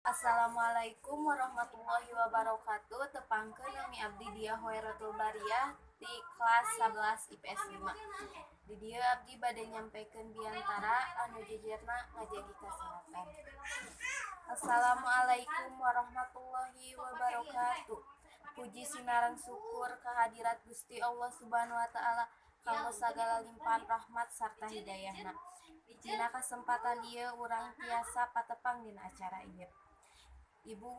Assalamualaikum warahmatullahi wabarakatuh. Tepangkeun, nami abdi Dia Hoiratul Bariyah di kelas 11 IPS 5. Di dieu abdi bade nyampekeun biantara anu jejerna ngajagi kasehatan. Assalamualaikum warahmatullahi wabarakatuh. Puji sinareng syukur kehadirat Gusti Allah Subhanahu wa Taala kanggo sagala limpahan rahmat sarta hidayahna. Dina kasempatan ieu urang tiasa patepang dina acara ieu. Ibu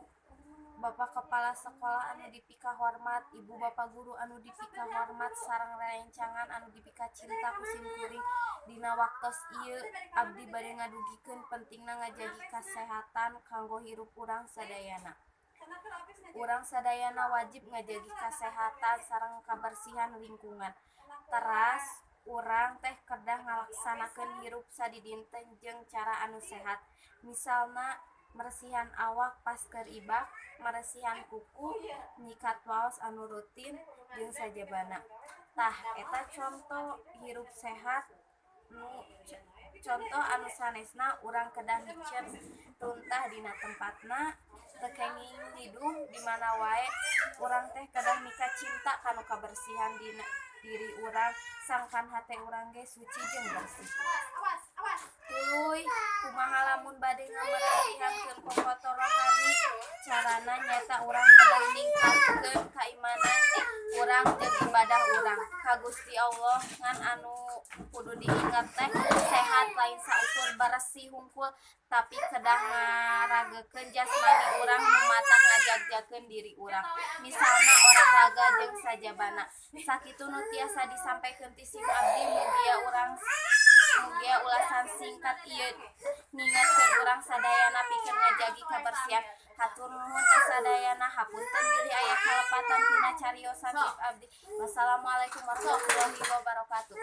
Bapak Kepala Sekolah anu dipika hormat, Ibu Bapak Guru anu dipika hormat, sareng rerencangan anu dipika cinta ku simkuring. Dina waktos ieu abdi bade ngadugikeun pentingna ngajagi kasehatan kanggo hirup urang sadayana. Urang sadayana wajib ngajagi kasehatan sareng kabersihan lingkungan. Teras urang teh kedah ngalaksanakeun hirup sadidinten jeung cara anu sehat. Misalna meresihan awak pas keur ibak, meresihan kuku, nyikat waos anu rutin, jeung sajabana. Tah, eta conto hirup sehat nu contoh anu sanesna urang kedah miceun runtah dina tempatna, teu kenging ngiduh di mana wae. Urang teh kedah mika cinta kanu kabersihan dina diri urang sangkan hate urang ge suci jeung bersih. Tuluy kumaha lamun bade ngameresihankeun kokotor rohani? Carana nyaeta urang kedah ningkatkeun kaimanan urang jeung ibadah urang ka Gusti Allah. Ngan anu kudu diinget teh, sehat lain saukur beresih hungkul, tapi kedah ngaragekeun jasmani urang nu matak ngajagjagkeun diri urang, misalna olahraga jeung sajabana. Sakitu nu tiasa disampaikan ti sim abdi. Mugia ulasan singkat ieu ngingetkeun urang sadayana pikeun ngajagi kabersihan. Hatur nuhun ka sadayana. Hapunten bilih aya kalepatan tina cariosan ti abdi. Wassalamualaikum warahmatullahi wabarakatuh.